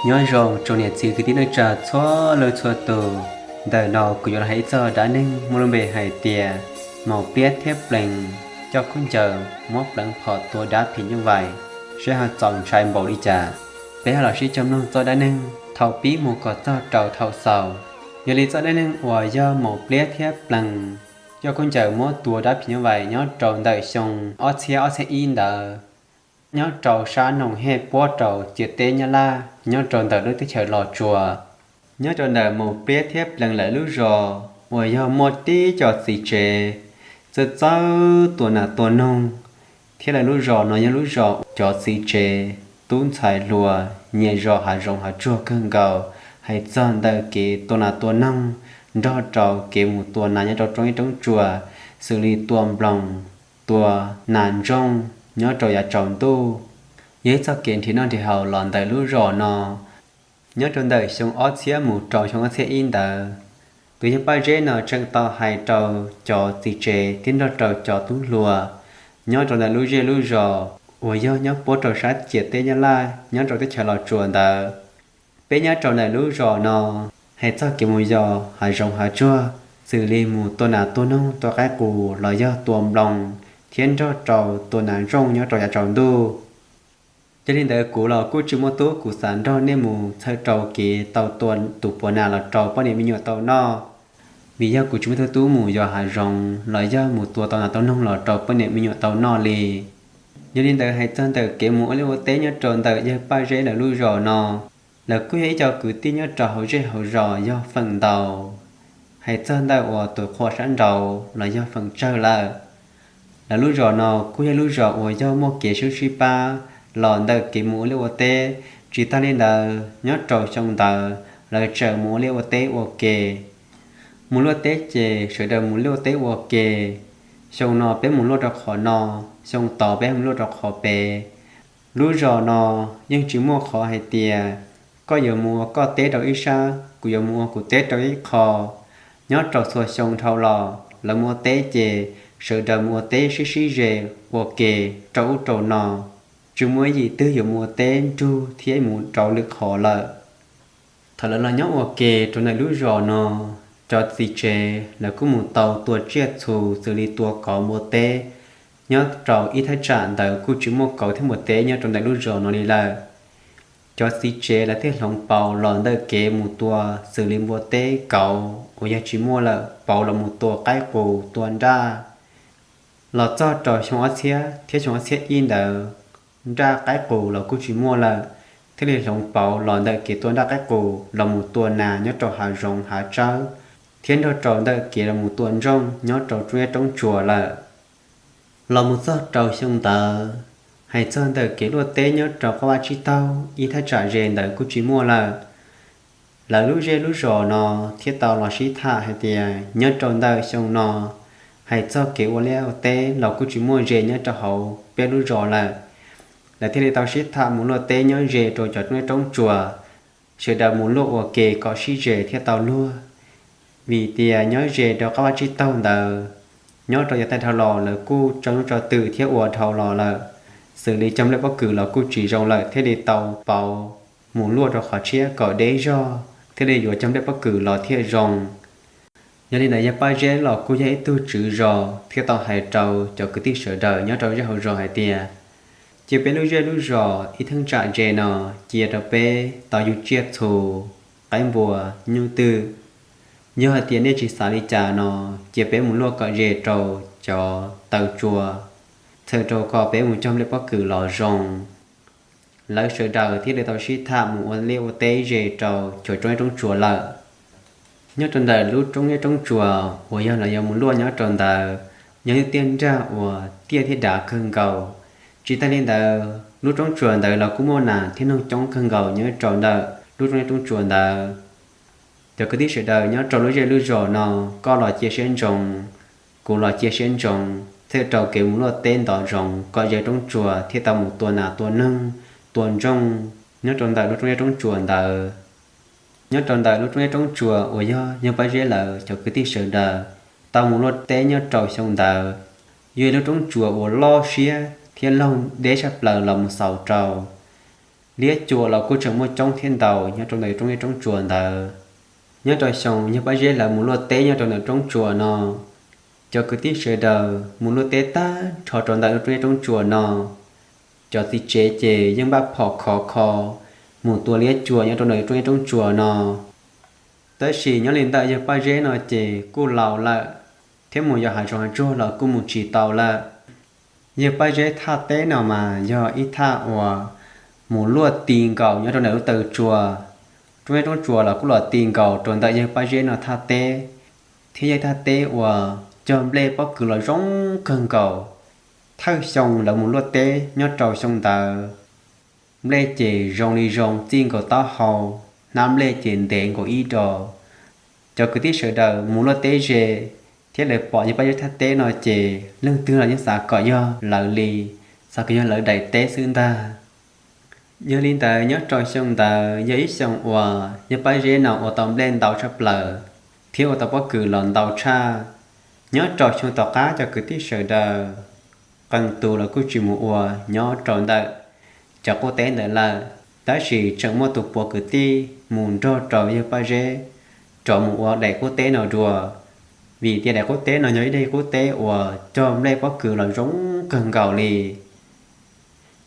Nyob zoo tsoom niam txiv kwv tij neej tsa txhua leej txhua tus, ntawm no kuv yuav los hais ib txog dab neeg muaj lub npe hais tias maum pliab thiab plees coj khaub ncaws muab pleev phom tua dab phim nyuj vais, seb ho txaus ntshai npaum li cas. Peb ho los sib cog mloog txoj dab neeg thaum pib mus kom txog rau thaum xaus. Yog li txoj dab neeg uas yog maum pliab thiab plees coj khaub ncaws muab tua dab phim nyuj vais nyob rau ntawm xyoo ob txhiab ob txhiab ib ntawd, nyob rau sab Noom Hej puab rau ciam teb Nyab Laj, nyob rau ntawm lub teb chaws Los Tsuas. Nyob rau ntawm maum pliab thiab plees lawv lub zos uas yog muaj tib co txiv tsev txawj txawj tua nas tua noog, thiab lawv lub zos no yog lub zos cov txiv tsev tub ntxhais hluas nyiam zov hav zoov hav tsuag kawg nkaus. Hais txog ntawm kev tua nas tua noog nrog rau kev mus tua nas nyob rau roob ib roob tsuas, xws li tua nploos, tua nas ntsooj nyob rau yav tsaus ntuj, yog ib txoj kev nrhiav noj nrhiav haus los ntawm lub zos no. Nyob rau ntawm xyoo ob txhiab mus rau xyoo ob txhiab ib ntawd, tus yawg Paj Zeb no tseem tau hais rau cov txiv tsev thiab nrog rau cov tub hluas nyob rau ntawm lub zej lub zos uas yog nyob puab rau sab ciam teb Nyab Laj nyob rau teb chaws Los Tsuas ntawd. Peb nyob rau ntawm lub zos no, hais txog kev mus yos hav zoov hav tsuag, xws li mus tua nas tua noog, tua qaib qus los yog tua nploos, thiab nrog rau tua nas ntsooj nyob rau yav tsaus ntuj. Yog li ntawd kuv los kuj tsis muaj tub, kuv xav nrog nej mus txhawb rau kev tau tua tus puas nas los rau poj niam me nyuam tau noj, vim yog kuv tsis muaj tug tub mus yos hav zoov los yog mus tua tau nas tau noog los rau poj niam me nyuam tau noj li. Yog li ntawd hais txog ntawm kev mus ua liaj ua teb nyob rau ntawm yawg Paj Zeb lawv lub zos no, lawv kuj yog ib co kwv tij nyob rau hauv zej hauv zos yog feem ntau. Hais txog ntawm uas tus qhua sab nraud los yog feem tsawg lawm. Lawv lub zos no kuj yog lub zos uas yog muaj kev sib sib pab los ntawm kev mus ua liaj ua teb. Tsis tag li ntawd, nyob rau xyoo ntawd lawv tseem mus ua liaj ua teb ua ke. Mus luaj teb ces sawv daws mus luaj teb ua ke. Xyoo no peb mus luaj rau qhov no, xyoo tod peb mus luaj rau qhov pem. Lub zos no yeej tsis muaj qhov hais tias koj yuav mus ua koj teb rau ib sab, kuv yuav mus ua kuv teb rau ib qho. Nyob rau txhua xyoo dhau los lawv mus ua teb ces sawv daws mus ua teb sib sib ze ua ke rau ub rau no, tsis muaj ib yim twg yuav mus ua teb nrug thiab mus rau lwm qhov lawm. Thaum lawv los nyob ua ke rau ntawm lub zos no, cov txiv tsev lawv kuj mus tau tua tsiaj txhu xws li tua kov npua teb nyob rau ib thaj tsam ntawd kuj tsis muaj kauv thiab npua teb nyob rau ntawm lub zos no li lawm. Cov txiv tsev lawv thiaj hloov pauv los ntawm kev mus tua xws li npua teb kauv uas yog tsis muaj lawm, pauv los mus tua qaib qus tua nraj. Los txog rau xyoo ob txhiab thiab xyoo ob txhiab ib ntawd, nraj qaib qus los kuj tsis muaj lawm, thiaj li hloov pauv los ntawm kev tua nraj qaib qus los mus tua nas nyob rau hav zoov hav tsawb, thiab nrog rau ntawm kev los mus tua ntsooj nyob rau roob iab roob tsuas lawm. Los mus txog rau xyoo ntawd, hais txog ntawm kev luaj teb nyob rau qab vaj tsib taug ib thaj tsam ze ntawd kuj tsis muaj lawm. Lawv lub zej lub zos no thiaj tau los sib tham hais tias nyob rau ntawm xyoo no, hais txog kev ua liaj ua teb los kuj tsis muaj ze nyob rau hauv peb lub zos lawm. Lawv thiaj li tau sib tham mus luaj teb nyob ze rau cov roob iab roob tsuas, sawv daws mus luaj ua ke kom sib ze thiaj tau luag. Vim tias nyob ze rau qab vaj tsib taug ntawd, nyob rau yav tag dhau los lawv kuj tso ntsuj tso twm thiab ua dhau los lawm, xws li cog nplej pob kws los kuj tsis zoo lawm thiaj li tau pauv mus luaj rau qhov tshiab kom deb zog thiaj li yuav cog nplej pob kws los thiaj zoo. Yog li ntawd yawg Paj Zeb los kuj yog ib tug tswv zos thiaj tau hais rau cov kwv tij sawv daws nyob rau zej hauv zos hais tias, cia peb lub zej lub zos ib thaj tsam ze no cia rau peb tau yug tsiaj txhu, qaib npua, nyuj twm. Yog hais tias nej tsis xav li cas no, cia peb mus luaj kom ze rau cov taw tsua, txhawm rau kom peb mus cog nplej pob kws los zoo. Lawv sawv daws thiaj li tau sib tham mus ua liaj ua teb ze rau cov roob iab roob tsuas lawm. Nyob rau ntawm lub roob iab roob tsuas uas yog lawv yuav mus luaj nyob rau ntawd, yog ib tiaj nrag uas tiaj thiab dav kawg nkaus. Tsis tag li ntawd, lub roob tsuas ntawd los kuj muaj nas thiab noog coob kawg nkaus nyob rau ntawm lub roob iab roob tsuas ntawd. Cov kwv tij sawv daws nyob rau lub zej lub zos no, koj los cia siab ntsoov, kuv los cia siab ntsoov, txhawm rau kev mus luaj teb ntov zoov kom ze roob tsuas thiaj tau mus tua nas tua noog, tua ntsooj nyob rau ntawm lub roob iab roob tsuas ntawd. Nyob rau ntawm lub roob iab roob tsuas uas yog yawg Paj Zeb lawv cov kwv tij sawv daws tau mus luaj teb nyob rau xyoo ntawd, yog ib lub roob tsuas uas loj siab thiab laug deb tshaj plaws los mus xaus rau. Liab cua los kuj tseem muaj coob thiab ntau nyob rau ntawm roob liab roob tsuas ntawd. Nyob rau xyoo yawg Paj Zeb lawv mus luaj teb nyob rau ntawm roob tsuas no, cov kwv tij sawv daws mus luaj teb tag nrho rau ntawm roob liab roob tsuas no. Cov txiv tsev ces yeej npaj phom khov kho mus tua liab cua nyob rau ntawm roob liab roob tsuas no. Tab sis nyob li ntawm yawg Paj Zeb no ces kuj laus lawm, thiab mus yos hav zoov hav tsuag los kuj mus tsis tau lawm. Yawg Paj Zeb thaj teb no mas yog ib thaj uas mus luaj ti nkaus nyob rau ntawm lub taw tsua. Roob liab roob tsuas los kuj los ti nkaus rau ntawm yawg Paj Zeb no thaj teb, thiab yog thaj teb uas cog nplej pob kws los zoo kawg nkaus. Thawj xyoo lawv mus luaj teb nyob rau xyoo ntawd, nplej ces zoo li zoo txij nkaus taub hau, hnab nplej ces ntev nkaus ib do. Cov kwv tij sawv daws mus luaj teb ze thiab lawv pom yawg Paj Zeb thaj teb no ces leej twg los yeej xav kom yog lawv li, xav kom yog lawv daim teb xwb ntag. Yog li ntawd nyob rau xyoo ntawd yog ib xyoo uas yawg Paj Zeb no ua tau nplej ntau tshaj plaws thiab ua tau pob kws los ntau tshaj. Nyob rau xyoo tom qab cov kwv tij sawv daws qee tus los kuj tsis mus ua nyob rau ntawm cov qub teb ntawd lawm, tab sis tseem muaj tus puav kwv tij mus nrog rau yawg Paj Zeb rov mus ua daim qub teb no dua, vim tias daim qub teb no yog ib daim qub teb uas cog nplej pob kws los zoo kawg nkaus li.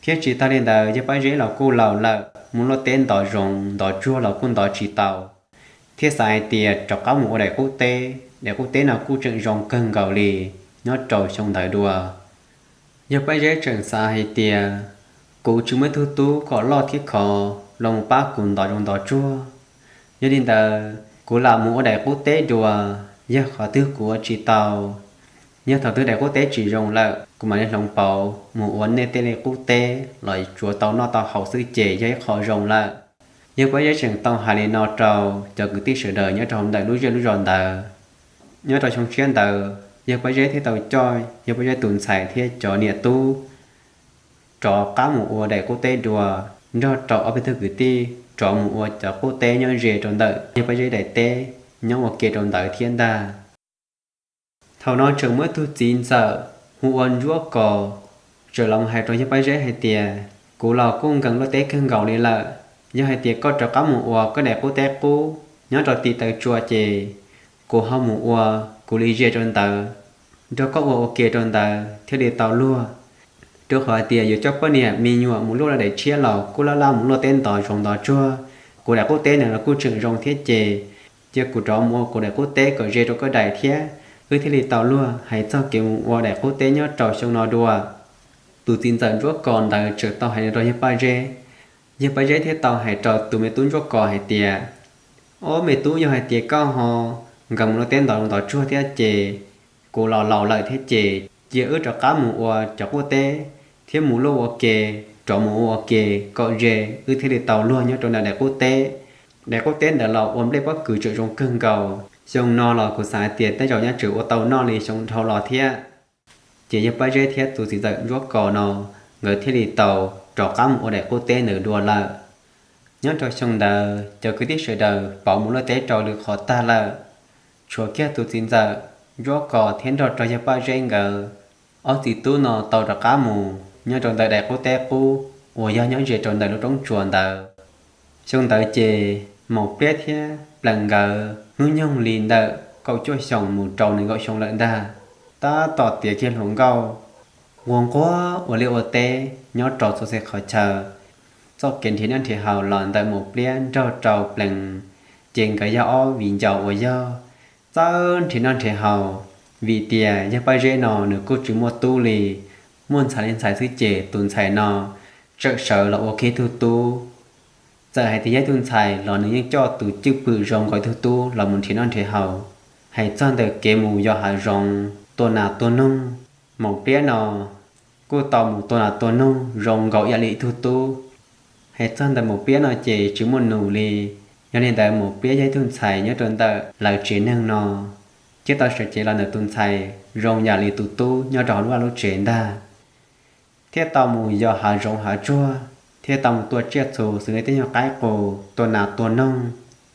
Thiab tsis tag li ntawd yawg Paj Zeb los kuj laus lawm, mus luaj teb ntov zoov ntov tsuag los kuj ntov tsis tau, thiaj xav hais tias rov qab mus ua daim qub teb, daim qub teb no kuj tseem zoo kawg nkaus li nyob rau xyoo ntawd dua. Yawg Paj Zeb tseem xav hais tias kuv tsis muaj ib tug tub kom loj thiab khov los mus pab kuv ntov zoov ntov tsuag. Yog li ntawd kuv lam mus ua daim qub teb dua, yog qhov twg kuv ua tsis tau, yog thaum twg daim qub teb tsis zoo lawm kuv mam li hloov pauv mus ua nej tej li qub teb los tsuav tau noj tau haus xwb ces yog ib qho zoo lawm. Yawg Paj Zeb tseem tau hais li no rau cov kwv tij sawv daws nyob rau hauv ntawm lub zej lub zos ntawd. Nyob rau xyoo tshiab ntawd yawg Paj Zeb thiaj tau coj yawg Paj Zeb tus ntxhais thiab cov niam tub rov qab mus ua daim qub teb dua, nrog rau ob peb tug kwv tij rov mus ua cov qub teb nyob ze rau ntawm yawg Paj Zeb daim teb nyob ua ke rau ntawd thiab ntag. Thaum no tseem muaj ib tug txiv ntxawm hu ua Ntsuab Kos tseem los hais rau yawg Paj Zeb hais tias, kuv los kuj nkees luaj teb kawg nkaus li lawm, yog hais tias koj rov qab mus ua koj daim qub teb qub nyob rau tim taw tsua ces kuv ho mus ua kuv li ze rau ntawd, nrog koj ua ua ke rau ntawd thiaj li tau luag. Rau qhov hais tias yuav coj poj niam me nyuam mus luaj daim tshiab los kuj laj laj mus luaj teb ntov zoov ntov tsuag, kuv daim qub teb ntawd los kuj tseem zoo thiab ces cia kuv rov mus ua kuv daim qub teb kom ze rau koj daim thiab wb thiaj li tau luag hais txog kev mus ua daim qub teb nyob rau xyoo no dua. Tus txiv ntxawm Ntsuab Kos ntawd tseem tau hais li rau yawg Paj Zeb. Yawg Paj Zeb thiaj tau hais rau tus me tub Ntsuab Kos hais tias, ob me tub, yog hais tias koj ho nkees mus luaj teb ntov zoov ntov tsuag thiab ces kuv los laus lawm thiab ces cia wb rov qab mus ua cov qub teb thiab mus luaj ua ke, rov mus ua ua ke kom ze wb thiaj li tau luag nyob rau ntawm daim qub teb. Daim qub teb ntawd los ua nplej pob kws tseem zoo kawg nkaus, xyoo no los kuv xav hais tias tej zaum nyaj tseem ua tau noj li xyoo dhau los thiab. Ces yawg Paj Zeb thiab tus txiv ntxawm Ntsuab Kos no nkawd thiaj li tau rov qab mus ua daim qub teb ntawd dua lawm. Nyob rau xyoo ntawd cov kwv tij sawv daws pauv mus luaj teb rau lwm qhov tag lawm, tshuav kiag tus txiv ntxawm Ntsuab Kos thiab nrog rau yawg Paj Zeb nkawd ob txiv tub no tau rov qab mus nyob rau ntawm daim qub teb qub uas yog nyob ze rau ntawm lub roob tsuas ntawd. Xyoo ntawd ces Maum Pliab thiab Plees nkawd hnub nyoog li ntawm kaum cuaj xyoos mus rau nees nkaum xyoo lawm ntag, tab tom tiav kiag hluas nkauj, nquag nquag ua liaj ua teb nyob rau txhua txhia qhov chaw. Txoj kev nrhiav noj nrhiav haus los ntawm Maum Pliab nrog rau Plees, ces nkawd yog ob viv ncaus uas yog txawj nrhiav noj nrhiav haus, vim tias yawg Paj Zeb no nws kuj tsis muaj tub li, muaj ntxhais li ntxhais xwb ces tus ntxhais no tseem sawv los ua kiag ib tug tub. Txawm hais tias yog ib tug ntxhais los nws yeej coj tus cwj pwm zoo nkaus ib tug tub los mus nrhiav noj nrhiav haus. Hais txog ntawm kev mus yos hav zoov tua nas tua noog, Maum Pliab no kuj tau mus tua nas tua noog zoo nkaus ib yam li ib tug tub. Hais txog ntawm Maum Pliab no ces tsis muaj nus li, yog li ntawd Maum Pliab yog ib tug ntxhais nyob rau ntawm lawv tsev neeg no, thiaj tau sawv cev los ntawm tus ntxhais zoo yam li tus tub nyob rau hauv lub vaj lub tsev ntag. Thiaj tau mus yos hav zoov hav tsuag, thiaj tau mus tua tsiaj txhu xws li tej nyuag qaib qus, tua nas tua noog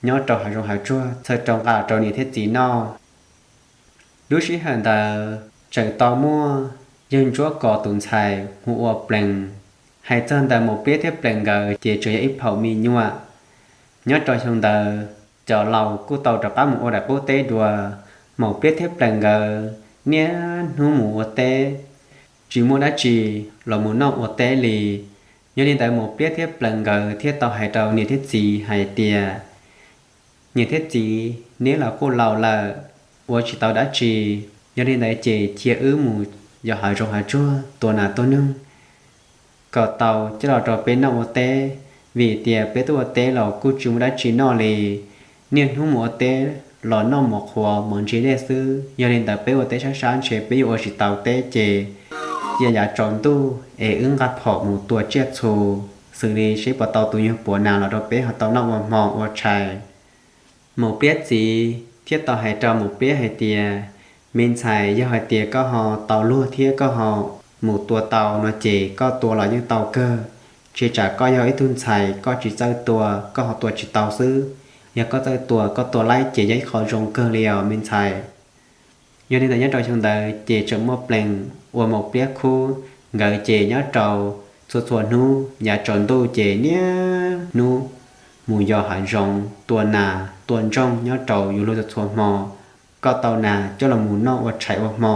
nyob rau hav zoov hav tsuag txhawm rau nqa rau niam thiab txiv noj. Lub sij hawm ntawd tseem tau muaj yawg Ntsuab Kos tus ntxhais hu ua Plees, Hais txog ntawm Maum Pliab thiab Plees nkawd ces tseem yog ib phaum me nyuam. Nyob rau xyoo ntawd, cov laus kuj tau rov qab mus ua daim qub teb dua. Maum Pliab thiab Plees nkawd niaj hnub mus ua teb, tsis muaj dab tsi los mus noj ua teb li. Yog li ntawd Maum Pliab thiab Plees nkawd thiaj tau hais rau niam thiab txiv hais tias, Niam thiab txiv, neb los kuj laus lawm, ua tsis tau dab tsi, yog li ntawd ces cia wb mus yos hav zoov hav tsuag tua nas tua noog kom tau coj los rau peb noj ua teb, vim tias peb tuaj ua teb los kuj tsis muaj dab tsi noj li. Niaj hnub mus ua teb los noj mov qhuav mov ntse dej xwb, yog li ntawd peb ua teb sab sab ntshe peb yuav ua tsis tau teb ces cia yav tsaus ntuj es wb nqa phom mus tua tsiaj txhu xws li seb puas tau tus nyuag puav nas los rau peb ho tau noj ua hmo ua tshais. Maum Pliab txiv thiaj tau hais rau Maum Pliab hais tias, Me ntxhais, yog hais tias koj ho tau luag thiab koj ho mus tua tau no ces koj tua los yeej tau kawg. Tsis tsam koj yog ib tug ntxhais koj tsis txawj tua koj ho tua tsis tau xwb, yog koj txawj tua koj tua laib ces yog ib qho zoo kawg li os me ntxhais. Yog li ntawd nyob rau xyoo ntawd ces tseem muaj Plees uas Maum Pliab khub nkawd ces nyob rau txhua txhua hnub yav tsaus ntuj ces niaj hnub mus yos hav zoov tua nas tua ntsooj nyob rau yus luag txhua txhua hmo, kom tau nas coj los mus noj ua tshais ua hmo,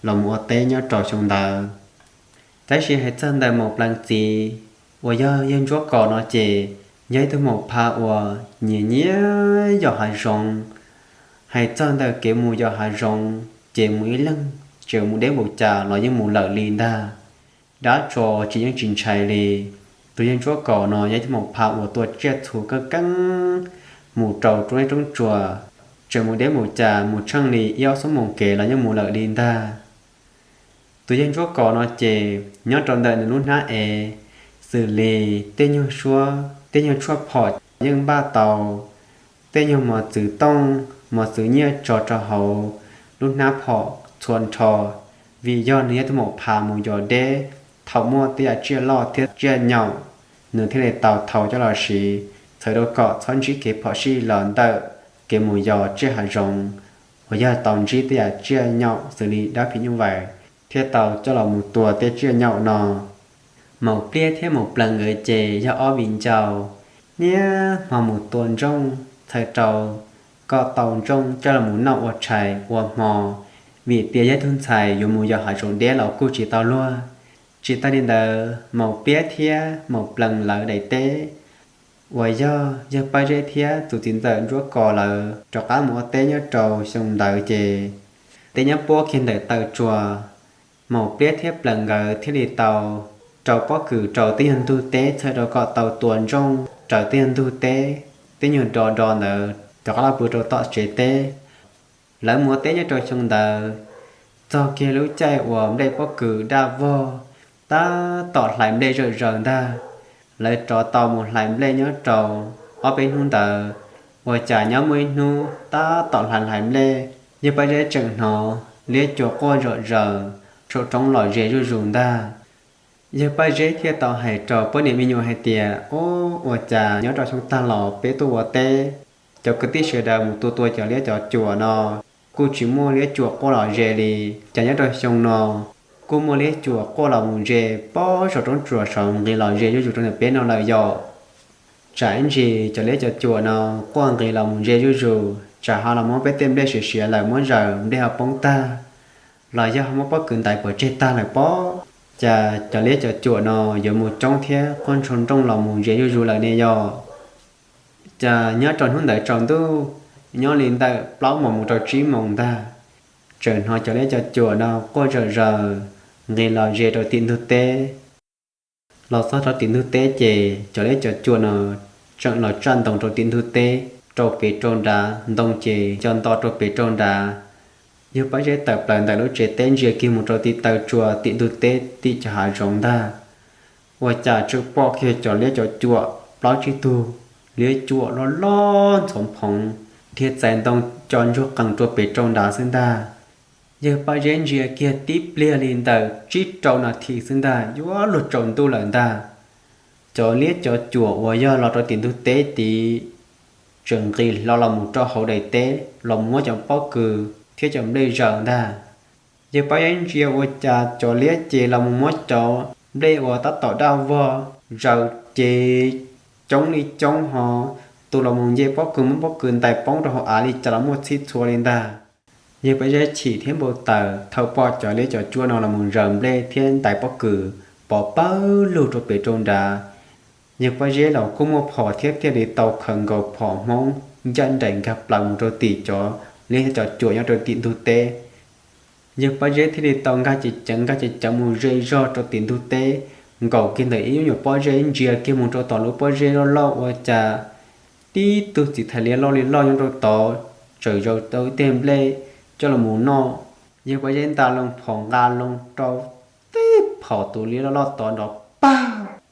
los mus ua teb nyob rau xyoo ntawd. Tab sis hais txog ntawm Maum Plees txiv uas yog yawg Ntsuab Kos no ces yog ib tug maum pha uas nyiam nyiam yos hav zoov. Hais txog ntawm kev mus yos hav zoov ces mus ib leeg tseem mus deb npaum cas los yeej mus lawm li ntag, dab tso tsis yeej tsis ntshai li. Tus yawg Ntsuab Kos no yog ib tug maum pha uas tua tsiaj txhu keej keeb, mus rau roob teb roob tsuas, tseem mus deb npaum cas mus tsheej li ib ob xuab moos kev los yeej mus lawm li ntag. Tus yawg Ntsuab Kos no ces nyob rau ntawm nws lub hnab ev, xws li tej nyuag suab tej nyuag tshuaj phom yeej npaj tau, tej nyuag mos txwv tooj mos txwv nyiaj tso rau hauv lub hnab phom txhua nrho, vim yog nws yog tus maum pha mus yos deb, thaum muaj tej yam tsiaj loj thiab tsiaj nyaum, nws thiaj li tau thau coj los siv, txhawm rau kom txhob ntsib kev phom sij los ntawm kev mus yos tsiaj hav zoov, uas yog tau ntsib tej yam tsiaj nyaum xws li dab phim nyuj vais, thiaj tau coj los mus tua tej tsiaj nyaum no. Maum Pliab thiab Maum Plees nkawd ces yog ob viv ncaus, niaj hmo mus tua ntsooj, txhawm rau kom tau ntsooj coj los mus noj ua tshais ua hmo, vim tias yog ib tug ntxhais yuav mus yos hav zoov deb los kuj tsis tau luag. Tsis tas li ntawd, Maum Pliab thiab Maum Plees lawv daim teb uas yog yawg Paj Zeb thiab tus txiv ntxawm Ntsuab Kos lawv rov qab mus ua teb nyob rau xyoo ntawd ces tej nyob puab kiag ntawm taw tsua. Maum Pliab thiab Plees nkawd thiaj li tau rau pob kws rau tej nyuag ntug teb, txhawm rau kom tau tua ntsooj raws tej nyuag ntug teb, tej nyuag do do ntawd rov qab los pw rau tom tsev teb. Lawv mus ua teb nyob rau xyoo ntawd, txog kiag lub caij uas nplej pob kws daj vog, tab tom hlais nplej zawm zaws ntag. Lawv rov tau mus hlais nplej nyob rau ob peb hnub ntawd, ua cas nyob muaj ib hnub tab tom hlais hlais nplej, yawg Paj Zeb tseem hnov liab cua quaj zom zaws saum roob los ze zuj zus ntag. Yawg Paj Zeb thiaj tau hais rau poj niam me nyuam hais tias, Ub, ua cas nyob rau xyoo tag los peb tuaj ua teb, cov kwv tij sawv daws mus tua tua cov liab cov cuam no, kuj tsis muaj liab cuam quaj los ze li, cas nyob rau xyoo no kuj muaj liab cuam quaj los mus ze pob saum roob tsuas saud nqis los ze zuj zus rau ntawm peb no lawm yom? Tsam ib ntsis cov liab cov cuam no quaj nqis los mus ze zuj zus, tsam ho los muab peb tej nplej siav siav lawm muab zaws nplej ho poob tag, los yog ho muab pob kws ntaiv pov tseg tag lawm pob, cas cov liab cov cuam no yuav mus coob thiab quaj ntshoo nrooj los mus ze zuj zus lawm ne yom? Cas nyob rau hnub ntawd tsaus ntuj, nyob li ntawm plaub moos mus rau tsib moos ntag, tseem hnov cov liab cov cuam no quaj zom zaws nqis los ze rau tim ntug teb. Los txog rau tim ntug teb ces cov liab cov cuam no tseem los tsaj ntoo rau tim ntug teb rau pem rau nrad, ntoo ces nco nto rau pem rau nrad. Yawg Paj Zeb tawm plaws ntawm lub tsev teb ntsia kiag mus rau tim taw tsua tim ntug teb tim cov hav zoov ntag, ua cas tseem pom kiag cov liab cov cuam plaub tsib tug liab cuam loj loj ntxhov phoov dhia txais ntoo co ntsuag qees rau pem rau nrad xwb ntag. Yawg Paj Zeb ntsia kiag tib pliag li ntawm tsib rau nas this xwb ntag yuav luag tsaus ntuj lawm ntag. Cov liab cov cuam uas yog los rau tim ntug teb tid tseem nqis hlo los mus rau hauv daim teb los mus muab cov pob kws thiab cov nplej zaws ntag. Yawg Paj Zeb ntsia ua cas cov liab ces los mus muab cov nplej uas tab tom daj vog zaws ces coob li coob ho, tus los mus nce pob kws muab pob kws ntais poob rau hauv av li cas los muaj txhij txhua li ntag. Yawg Pob Zeb chim thiab npau taws thaum pom cov liab cov cuab no los mus zaws nplej thiab ntais pob kws pov pawg lug rau pem rau nrad. Yawg Pob Zeb los kuj muaj phom thiab thiaj li tau khaws nkaus phom Hmoob ncaj nraim nkag plaws mus rau tim cov liab thiab cov cuab nyob rau tim ntug teb. Yawg Pob Zeb thiaj li tau nkag ceev ceev nkag ceev ceev mus ze zog rau tim ntug teb, nkaum kiag ntawm ib lub nyuam pob zeb ntsia kiag mus rau tom lub pob zeb loj loj ua cas tib tug txiv thais liab loj li loj nyob rau tod, tseem zaws tau ib teg nplej coj los mus noj. Yawg Pob Zeb nta loo phom nqa loo rau tib phom tus liab loj loj tod nrov pag